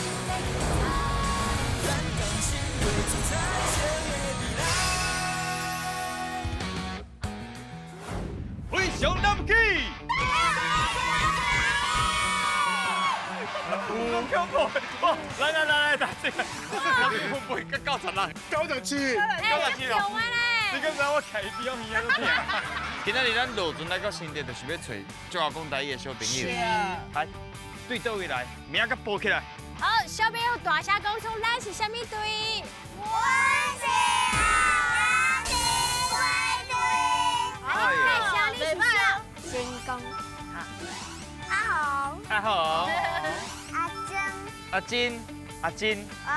的期待。咱同心画出彩色的未来。非常了不起！有够恐怖！哇，来来来来，大这个，这个会不会90人？ 97， 97哦！你敢知我徛伊边耳都疼？今仔日咱落船来到新竹，就是欲揣足爱讲台语的小朋友。来，对佗位来，名佮报起来。好，小朋友大声讲出咱是啥物队？我是阿弟队。啊，你介绍你是啥？成功。阿红。阿红。阿珍。阿珍，阿珍。我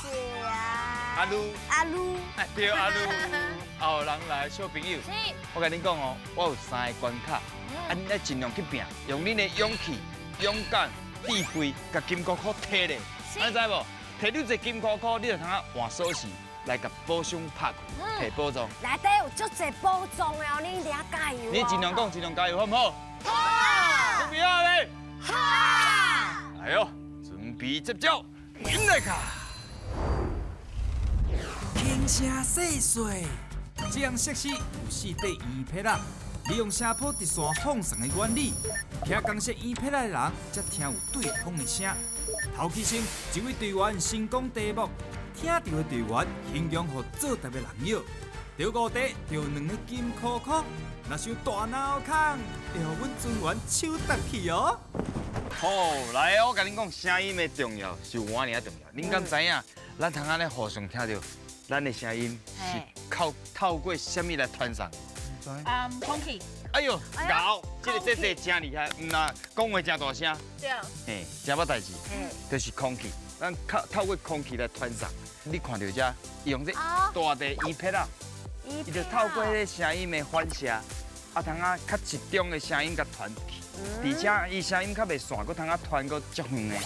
是阿。阿鲁。阿鲁。哎，对，阿鲁。后人来，小朋友。我共恁讲哦，我有三个关卡，啊，恁爱尽量去拼，用恁的勇气、勇敢、智慧，共金箍箍提咧，你知无？提你一个金箍箍，你就通啊换锁匙来共宝箱拍开，提宝藏。内底有足济宝藏的哦，你一定要加油。你尽量讲，尽量加油，好毋好？好。准备好未？好。来哦，准备接招，进来卡。轻声细细。这项设施有四块圆片仔，利用声波直线放送的原理，听共色圆片仔的人才听有对方的声。头起先，一位队员先讲题目，听著的队员形容予作答的人妖。著五题，著两个金箍箍，若想大脑空，会予阮船员手搭去哦。好，来，我共恁讲，声音的重要是有偌尔仔重要。恁敢知影？咱通按呢互相听著，咱的声音是靠透过啥物来传送？嗯，空气。哎呦，𠢕，这个姐姐真厉害，毋但讲话真大声。对。嘿，真捌代志，就是空气，咱靠透过空气来传送。你看著这，用这大地圆片仔，伊就透过彼个声音的反射，啊，通啊较集中的声音共传去，而且伊声音较袂散，阁通啊传阁足远的，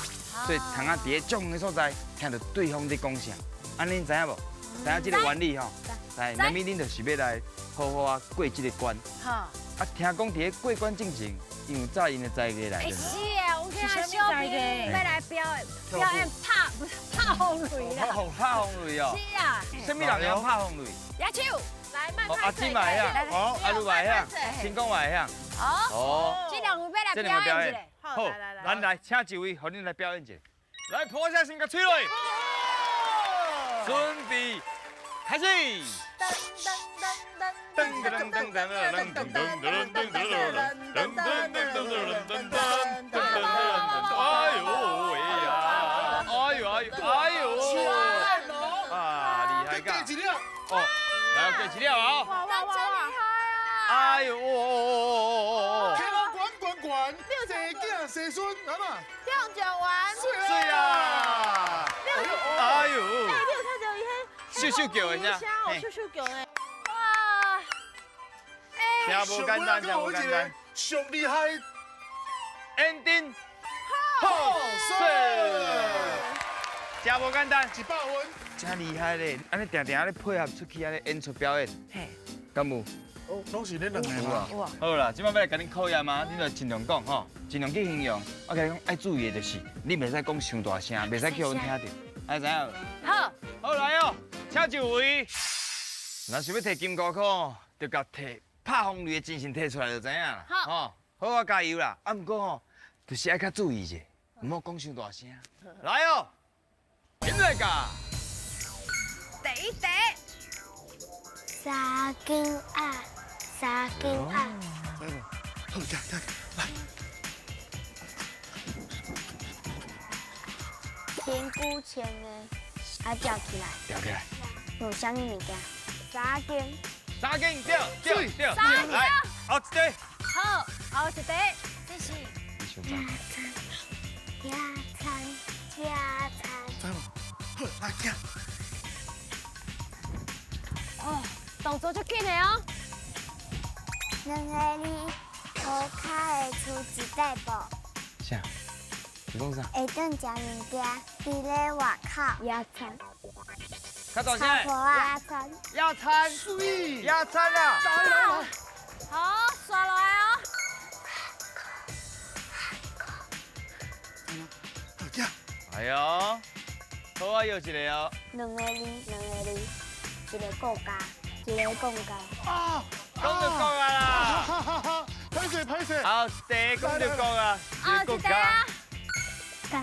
所以通啊伫咧足远的所在听著对方咧讲啥，按呢恁知影无？知影这个原理吼？来，那么恁就是欲来好好啊过这个关。好。啊，听讲伫咧过关进前，𪜶有早𪜶的才艺来。欸，是啊，我听小朋友欲来表演拍不是拍风雷啦。拍风雷哦。是啊。啥物人会晓拍风雷？举手。来，慢阿姊嘛会晓，阿鲁嘛会晓，成功嘛会晓。哦。这两位欲来表演一下。好，咱来请一位，予恁来表演一下。来，破下先共吹落。准备，开始。噔噔噔噔噔噔噔噔噔噔噔噔噔噔噔噔。哎呦喂呀！哎呦哎呦哎呦！啊，厉害噶！哦，来过一粒啊！哇哇哇！真厉害啊！哎呦哦哦哦哦哦！天管管管，生囝生孙，阿嘛？中奖完。水啊！哎呦！哎，你有听著伊彼？咻咻叫的声，咻咻叫的。哇！真无简单，真无简单，上厉害，ending，好，水，真无简单， 100分，真厉害咧！按呢定定按呢配合出去，按呢演出表演，嘿，敢有？拢是恁两个吗？好啦，这摆欲来共恁考验啊，恁就尽量讲吼，尽量去形容。我共你讲，爱注意的就是，你袂使讲伤大声，袂使去予阮听著，爱知影无？好，好来哦，请就位。若是欲提金箍箍，就共提拍风雷的精神提出来就知影啦。好，好啊，加油啦！啊，毋过吼，就是爱较注意者，毋好讲伤大声。来哦，进来噶。第一题。三更仔，三更仔。好，来来来。天古前的，啊吊起来。吊起来。有啥物物件？三更。三更对对对。三更。来，后一题。好，后一题，这是。野餐，野餐，野餐。好，来行。哦，动作足紧的哦。两个字，涂跤会出一块布。啥？你讲啥？会当食物件，伫咧外口。野餐。较大声。野餐。野餐。水。野餐啊！来来来。好，刷落来哦。好，行。哎呦，好啊，又一个哦。兩個字，兩個字，一個國家，一個國家。啊！講著國啊啦！歹勢歹勢。好，第一講著國啊，一個國家。柑仔，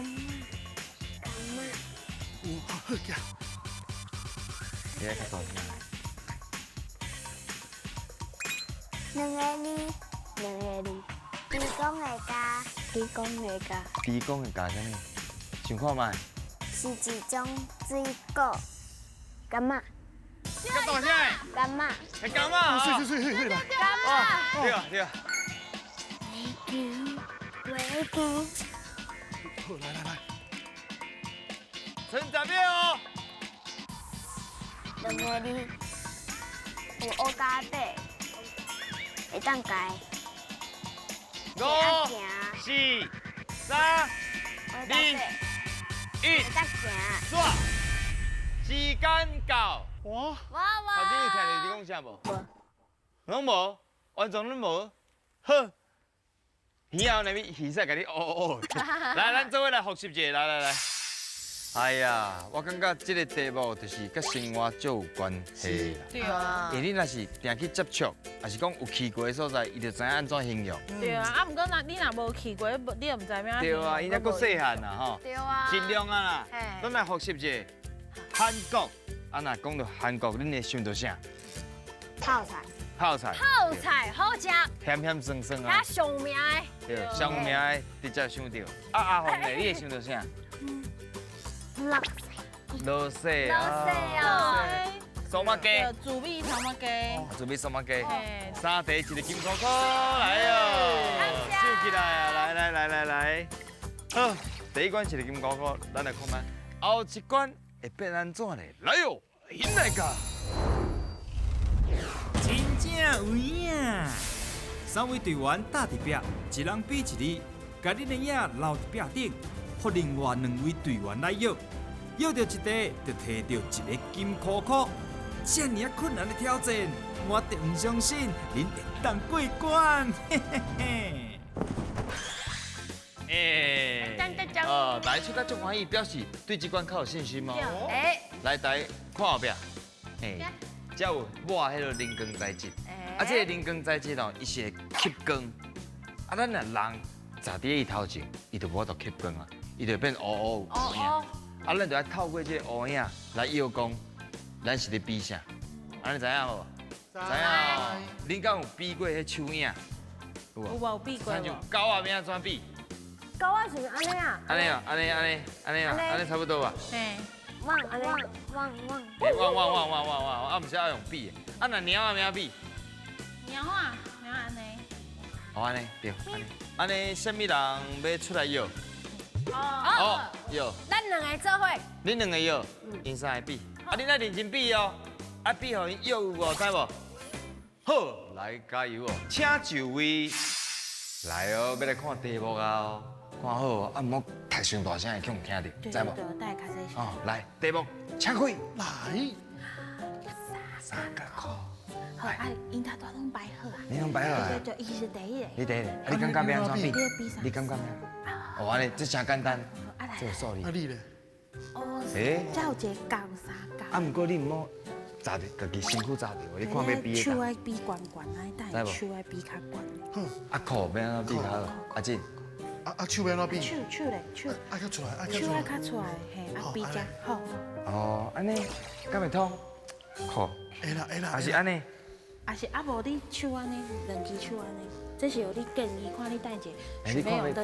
柑仔。有好行。你來較大聲。兩個字，兩個字，豬公的家，豬公的家。豬公的家啥物？想看覓？是一種水果，柑仔。較大聲。柑仔。係柑仔。水水水水來。柑仔。對啊對啊。月球，月球。好，來來來。剩10秒哦。兩個字，有烏咖啡，會當改。 5、4、3、2、1，煞！時間到。哇！哇哇！頭先有聽著你講啥無？無。攏無，完全攏無。好，耳後那邊耳塞共你哦哦。來，咱做伙來複習一下，來來來。哎呀，我感覺這個題目就是佮生活足有關係啦。對啊。因為你若是定去接觸，抑是講有去過的所在，伊就知影按怎形容。對啊，啊，毋過若你若無去過，你也毋知影。對啊，伊猶閣細漢啦吼。對啊。盡量啊啦，咱來複習一下韓國。啊，若講到韓國，恁會想到啥？泡菜。泡菜。泡菜好食。鹹鹹酸酸啊。較上名的。對，上有名的直接想到。啊，阿鳳咧，你會想到啥？老老細，老細哦，酥肉雞，煮米头毛鸡，煮米酥肉鸡，三地一个金箍箍來哦，收起來啊，來來來來來，好，第一關一個金箍箍，咱來看覓，後一關會變按怎咧？來喲，引來噶，真正有影，三位隊員搭佇壁，一人比一字，共恁的影留佇壁頂。予另外兩位隊員來搖，搖著一塊就提著一个金箍箍。這爾仔困難的挑戰，我就毋相信恁會當過關。嘿嘿嘿。欸，哦，大家笑甲足歡喜，表示對這關較有信心哦。欸，來，大家看後壁，欸，這有抹彼个磷光材質，啊，這个磷光材質哦，伊是會吸光，啊，咱若人站佇伊頭前，伊就無法度吸光啊。伊就變烏烏有影，啊，咱就愛透過這個烏影來搖講，咱是咧比啥？按呢知影無？知影。恁敢有比過彼手影？有無？有比過無？親像狗仔欲按怎比？狗仔是毋是按呢啊？按呢啊，按呢按呢按呢啊，按呢差不多吧？嘿。汪汪汪汪。汪汪汪汪汪汪，啊，毋是愛用比的，啊，若貓仔欲按怎比？貓仔，貓仔按呢。哦，按呢對，按呢，按呢，啥物人欲出來搖？哦，搖，咱兩个做伙，恁兩個搖，𪜶三个比，啊，恁愛認真比哦，啊，比予𪜶搖有無，知無？好，來加油哦，請就位，來哦，欲來看題目啊哦，看好哦，啊，毋好讀傷大聲，會予人聽著，知無？對，等下較細聲。哦，來，題目，請開。來，三角褲。好，啊，𪜶頭拄攏擺好啊。你攏擺好啊？對對，伊是第一個。你第一個，啊，你感覺欲按怎比？你感覺欲？哦，按呢，這誠簡單，這有數字。啊，你咧？哦，這有一個共三角。啊，毋過你毋好扎著，家己身軀扎著，你看欲比。手愛比懸懸，啊，等下手愛比較懸。啊，褲欲按怎比較好？阿進。啊啊，手欲按怎比？手手咧，手。愛較出來，愛手愛較出來，嘿，啊比較好。哦，按呢，敢會通？褲。會啦會啦。還是按呢？啊是啊，無你手按呢，兩支手按呢，這是予你建議，看你等下想欲用佗一个。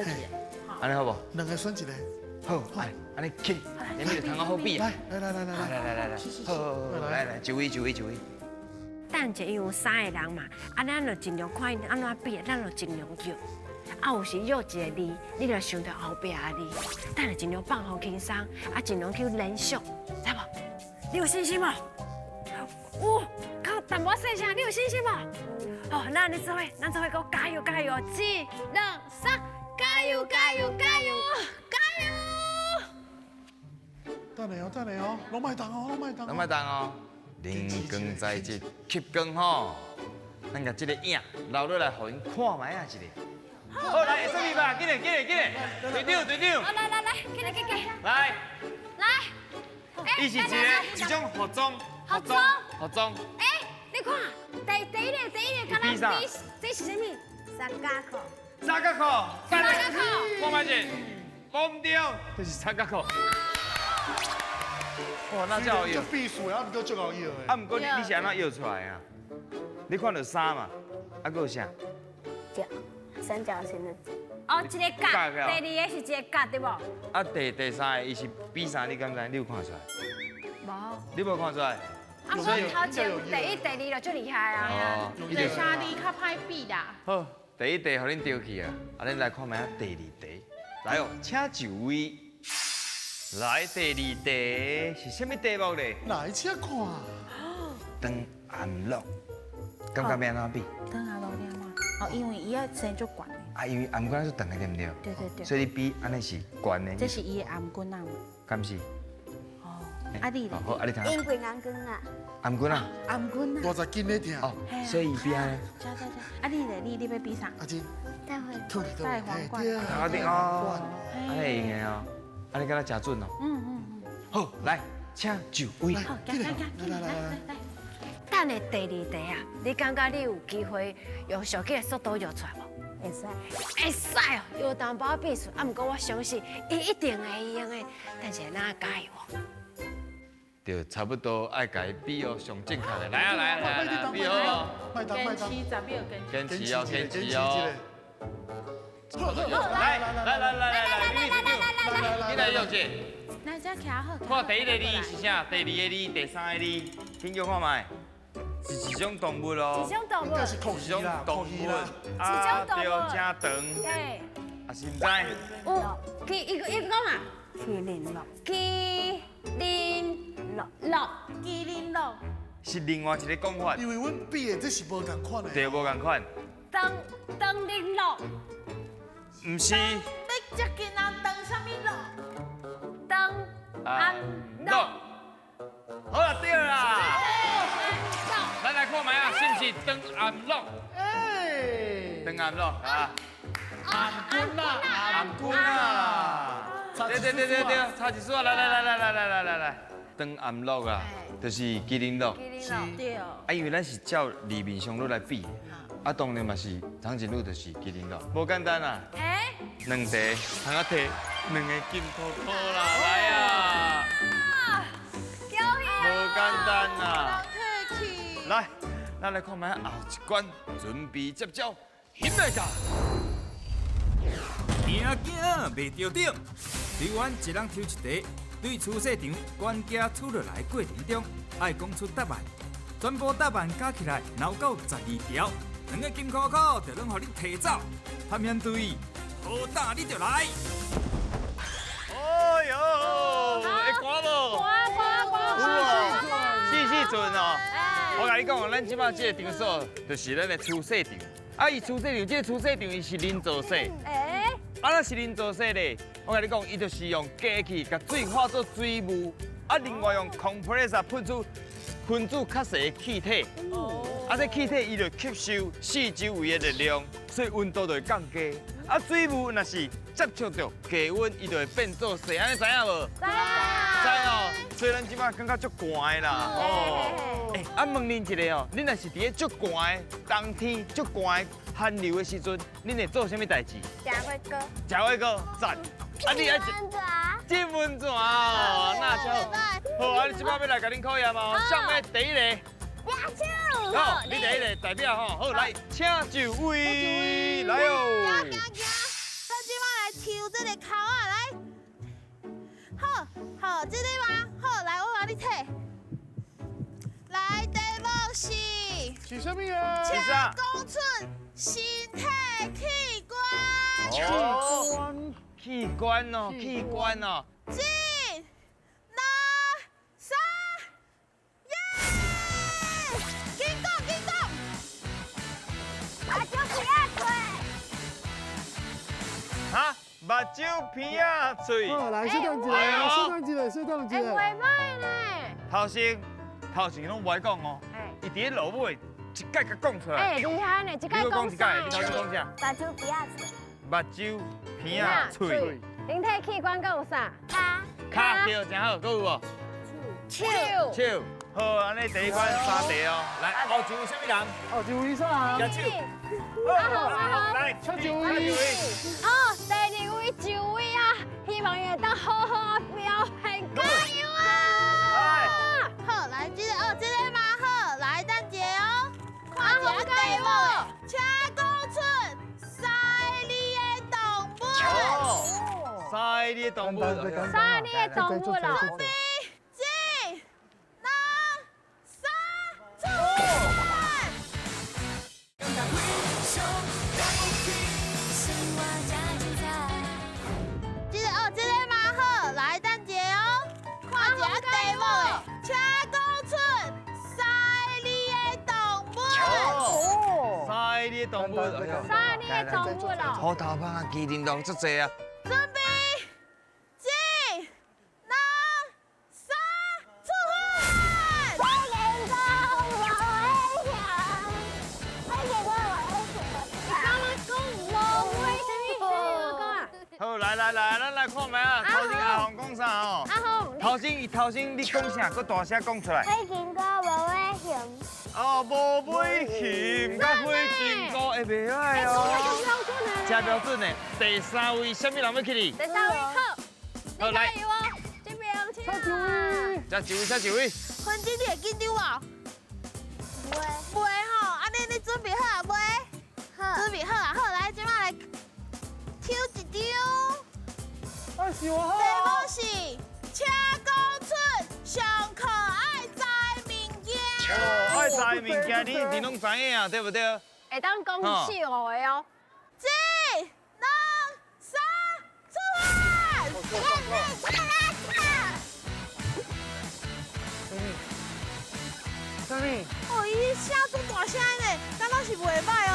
按呢好無？兩个選一个。好，來，按呢起，你咪就通好比啊。來來來來來來來來，好好好，來來，一位一位一位。等下因為有三个人嘛，啊，咱就盡量看𪜶按怎比，咱就盡量搖。啊，有時搖一個字，你就想著後壁的字，等下盡量放予輕鬆，啊，盡量去聯想，知無？你有信心無？有，較淡薄細聲，你有信心無？哦，那按呢做伙，咱做伙閣加油加油！一、兩、三，加油加油加油加油！等下哦，等下哦，攏莫動哦，攏莫動。攏莫動哦，磷光材質吸光吼，咱共這个影留落來，予𪜶看覓仔一下。好，好，來，會使比吧？緊來，緊來，緊來，隊長，隊長。好，來來來，緊來緊來。來。來。伊是一個一種服裝。服裝。服裝。欸，你看，第一個，第一個，比啥？這是啥物？三角褲。三角褲。三角褲。看覓者，講對，就是三角褲。哇，那真好用。必須的，啊，毋過足𠢕用的。啊，毋過你是按怎搖出來啊？你看著衫嘛，啊，閣有啥？角，三角形的角。哦，一個角，第二个是一個角，對無？啊，第三個伊是比啥？你敢知？你有看出來？無。你無看出來？啊，我頭前第一、第二就足厲害啊。第三字較歹比啦。好，第一題予恁丟去啊，啊，恁來看覓仔第二題。來哦，請就位。來，第二題是啥物題目咧？來，請看。長頷鹿，感覺欲按怎比？長頷鹿你按怎？哦，因為伊愛生足懸的。啊，因為頷骨是長的，對毋對？對對對。所以你比按呢是懸的。這是伊的頷骨啊。敢是？哦，啊你咧？好，啊你聽。因為頷骨啊。頷骨啊。頷骨啊。50斤咧疼。哦，所以伊比按呢。這這這，啊你咧？你欲比啥？阿金。戴戴皇冠。戴皇冠哦，按呢會用的哦。啊，你敢若誠準哦。嗯嗯嗯。好，來，請就位。好，來來來來來。等下第二題啊，你感覺你有機會用上緊的速度搖出來無？會使。會使哦，有淡薄仔變數，啊，毋過我相信伊一定會用的。等下咱加油哦。對，差不多愛共伊比哦，上正確的。來啊來啊來啊，比哦。堅持10秒，堅持哦，堅持哦。來來來來來來來，你來用者。來這徛好。看第一个字是啥？第二个字，第三个字，緊叫看覓。是一種動物哦。一種動物。一種動物。一種動物。對，誠長。對。啊，是毋知？有，伊伊伊講啊。麒麟鹿。麒麟鹿。麒麟鹿。是另外一個講法。因為阮比的這是無仝款的。對，無仝款。長長頸鹿。毋是。欲接近人長啥物鹿？長頷鹿。好啦，對啦。咱來看覓啊，是毋是長頷鹿？哎，長頷鹿啊。頷骨啊，頷骨啊。對對對對對，差一絲啊！來來來來來來來來，長頷鹿啊，就是麒麟鹿。麒麟鹿。對。啊，因為咱是照字面上落來比。啊，當然嘛是長頸鹿就是麒麟鹿，無簡單啊。欸？兩題，通啊提兩个金箍箍啦，來啊！無簡單啊！來，咱來看覓後一關，準備接招，翕來㗎！驚驚袂著頂，隊員一人抽一題，對趨勢場懸崎出落來過程中，愛講出答案，全部答案加起來，若有夠12條，兩个金箍箍就攏予你提走。探險隊，好膽你就來！哎呦，會寒無？寒寒寒寒！四四陣哦。我共你講，咱這擺這个場所就是咱的趨勢場。啊，伊趨勢場，這个趨勢場伊是人造雪。欸。啊，那是人造雪咧。我共你講，伊就是用機器共水化做水霧，啊，另外用 compressor 噴出分子較細的氣體。啊，這氣體伊就吸收四周圍的熱量，所以溫度就會降低。啊，水霧若是接觸著低溫，伊就會變做雪，按呢知影無？知。知哦，所以咱這擺感覺足寒的啦。哦。欸，啊，問恁一个哦，恁若是佇咧足寒的冬天、足寒的寒流的時陣，恁會做啥物代誌？食火鍋。食火鍋，讚。啊，你愛食？浸溫泉哦，那超好。啊，你這擺欲來共恁考驗哦，啥物第一个？好，你第一个代表吼，好來，請就位，來哦。行行行，咱這擺來抽這个鉤仔來。好，好，這个嗎？好，來，我幫你提。來，題目是。是啥物啊？請講出身體器官。哦，器官哦，器官哦。一、二、三，耶！緊講，緊講。目睭鼻仔喙。哈，目睭鼻仔喙。好，來，小等一下，小等一下，小等一下。欸，袂歹呢。頭先攏無愛講哦，伊佇咧落尾一擺共講出來。欸，厲害呢，一擺講你閣講一擺，你頭先講啥？目睭鼻仔喙。目睭、鼻仔、喙。人體器官閣有啥？跤，對，真好，閣有無？手。手。好，按呢第一關三題哦。來，後一位啥物人？後一位啥？舉手。阿紅阿紅。來，請一位。好，第二位就位啊，希望伊會當好好啊表現，加油啊！好，來這個哦，這個嘛好，來等一下哦，看一下題目，請講出三个字的動物。三个字的動物。三个字的動物咯。準備，一、兩、三，出發！這個哦，這個嘛好，來等一下哦，看一下題目的，請講出三个字的動物。三个字的動物。三个字的動物咯。虎頭蜂啊，麒麟龍足濟啊。準備，一、兩、三，出發！好，來來來，咱來看覓啊？頭先阿紅講啥哦？阿紅，頭先伊頭先你講啥？閣大聲講出來。火金菇無尾熊。哦，無尾熊，佮火金菇會袂歹哦。真標準的。第三位，啥物人欲起哩？第三位好，好來，加油哦，這邊請。這一位，這一位。芬姐，你會緊張無？袂。袂吼，按呢你準備好啊未？好。準備好啊，好，來，這擺來抽一張。啊，是我好。題目是，請講出上課愛知物件。哦，愛知物件，你一定攏知影啊，對不對？會當講四五個哦。一、兩、三，出發！啥物？哦，伊聲足大聲呢，敢若是袂歹哦。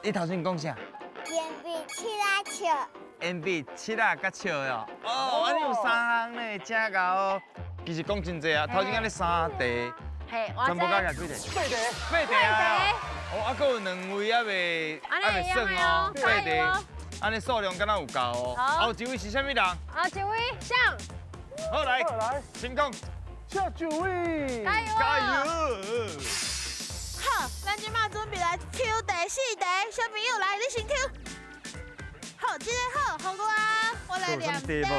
你頭先講啥？鉛筆、七仔、笑。鉛筆、七仔佮笑哦。哦，按呢有三項呢，真𠢕哦。其實講真濟啊，頭先按呢三題，全部加起來幾題？八題。八題啊！哦，啊，閣有兩位猶未算哦，八題，按呢數量敢若有夠哦。後一位是啥物人？後一位誰？好來，先講。下一位。加油！加油！好，咱這擺準備來抽第四題，小朋友來，你先抽。好，這個好，予我，我來念題目。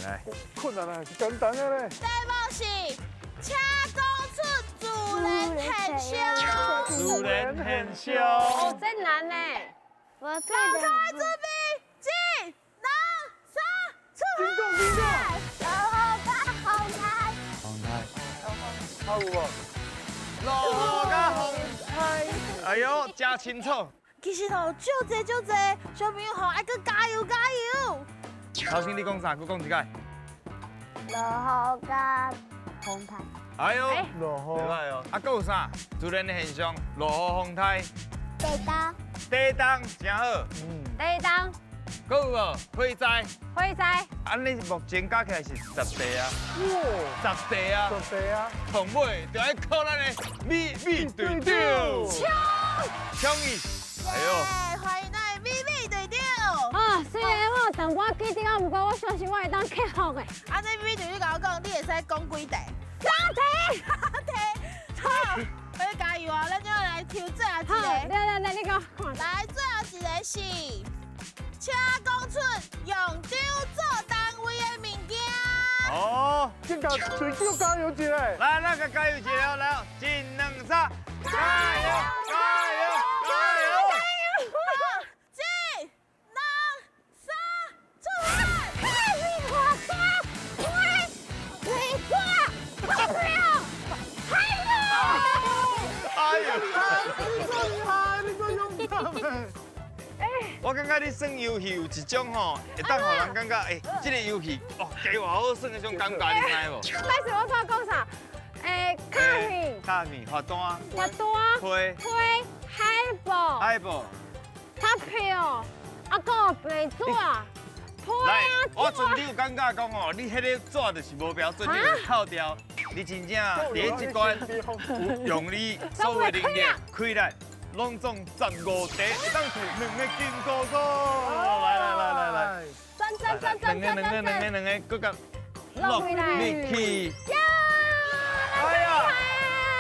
來，困難啊，是簡單的咧。題目是，請講出自然現象。自然現象。哦，真難呢。我趕快準備，一、兩、三，出發！落雨佮風颱。風颱。還有無？落雨佮風颱。哎喲，真清楚。其實吼，足濟足濟，小朋友吼愛閣加油加油。頭先你講啥？閣講一擺。落雨佮風颱。哎喲，落雨。袂歹哦。啊，閣有啥？自然的現象，落雨風颱。地動。地動，真好。地動。閣有無？火災。火災。按呢目前加起來是10題啊。哇！10題啊。10題啊。上尾就愛靠咱的美美隊長。衝！衝伊！哎喲！歡迎咱的美美隊長。啊，雖然我有淡薄仔緊張，毋過我相信我會當克服的。按呢美美隊長，你共我講，你會使講幾題？三題。三題。好，要加油啊！咱就來抽最後一個。好，來來來，你講。來，最後一個是，請講出用張做單位的物件。哦，這個隊長加油一下。來，咱共加油一下，來哦，一、兩、三，加油！加油！加油！一、兩、三，出發！哎呦！你真厲害，你真勇敢。我感覺你耍遊戲有一種吼，會當予人感覺，欸，這個遊戲哦，加偌好耍彼種感覺，你知無？開始我煞講啥？欸，卡片。卡片，罰單。罰單。批。批。海報。海報。發票。啊，閣有白紙。來，我陣你有感覺講吼，你彼个紙就是無標準，你有扣掉。你真正佇這一關有用你所有能力、氣力，攏總15題，會當摕兩个金箍箍。來來來來來，轉轉轉轉兩个兩個兩個兩個，閣共落入去。哎呀，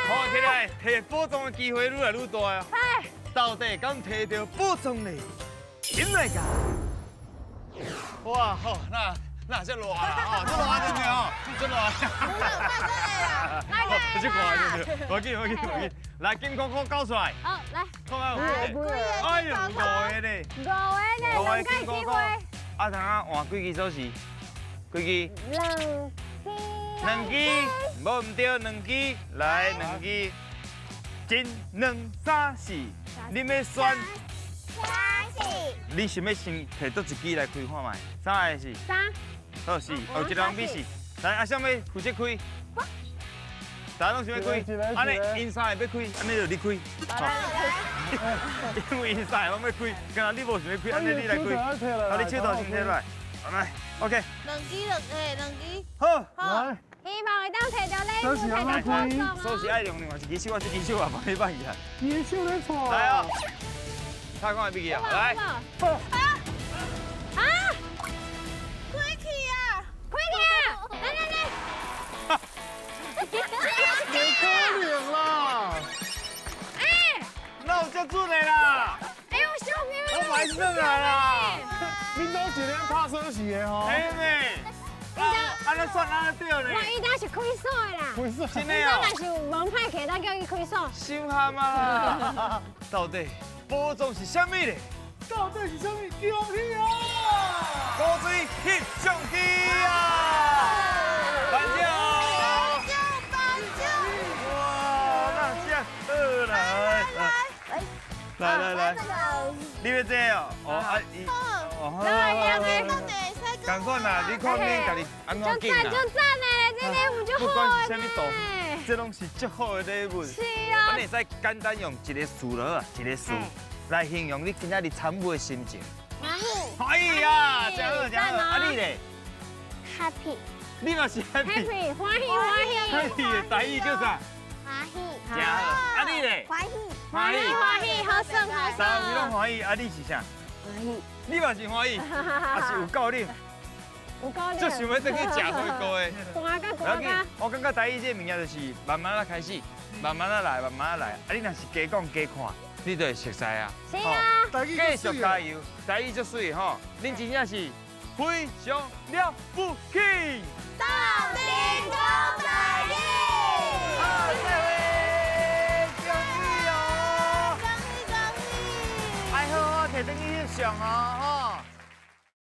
看起來摕寶藏的機會愈來愈大啊！到底敢摕著寶藏呢？點來㗎？哇，好，那這熱啦，哦，這熱對不對哦？這熱。來我去看對不對？無緊無緊無緊，來金箍箍交出來。好，來。看看有幾個？哎呦，五個呢。五個呢，兩個機會。啊，通啊換幾支鎖匙？幾支？兩支。兩支，無毋對，兩支，來兩支。一、兩、三、四，你欲選？三四。你想欲先提佗一支來開看覓？三還是四？三。好，四，哦，一人比四。來，啊，啥欲負責開？大家攏想欲開，按呢𪜶三个欲開，按呢就你開。因為𪜶三个攏欲開，敢若你無想欲開，按呢你來開。好，你手頭先提來，來，OK。兩支兩個，兩支。好，來。希望會當提著禮物，提著寶藏。鎖匙愛用另外一支手，我這支手也幫你放起來。你手咧錯。來哦，睇看會袂記啊？來。啊！開去啊！開去啊！來來來。沒可能啦！哎，哪有這準的啦？哎呦，小明，我買算來啦。恁都是咧拍鎖匙的吼？嘿妹。按呢算按呢對呢？我伊當是開鎖的啦。開鎖。真的哦。若是有門歹起，咱叫伊開鎖。傷憨啊！到底寶藏是啥物咧？到底是啥物？恭喜啊！古錐翕相機啊！頒獎！頒獎！頒獎！哇，那這好啦！來來來，你欲這哦？哦啊，伊哦好。來來來。仝款啦，你看恁家己按怎揀啦？足讚的，這禮物足好的。不管是啥物圖，這攏是足好的禮物。是啊。咱會使簡單用一个詞囉啊，一个詞來形容你今仔日參與的心情。歡喜。歡喜啊，真好真好。啊你咧？Happy。你嘛是 happy。 Happy，歡喜歡喜。 Happy 的台語叫啥？歡喜。真好。啊你咧？歡喜。歡喜歡喜，好耍好耍。三位攏歡喜，啊你是啥？歡喜。你嘛是歡喜，啊是有夠恁。有夠就想欲轉去食火鍋的。寒甲寒甲。我感覺台語這个物件就是慢慢仔開始，慢慢仔來，慢慢仔來。啊，你若是加講加看，你就會熟似啊。是啊。繼續加油，台語足媠吼，恁真正是非常了不起。到底講台語。好，再會，恭喜哦！恭喜恭喜！愛好好提轉去翕相哦，吼。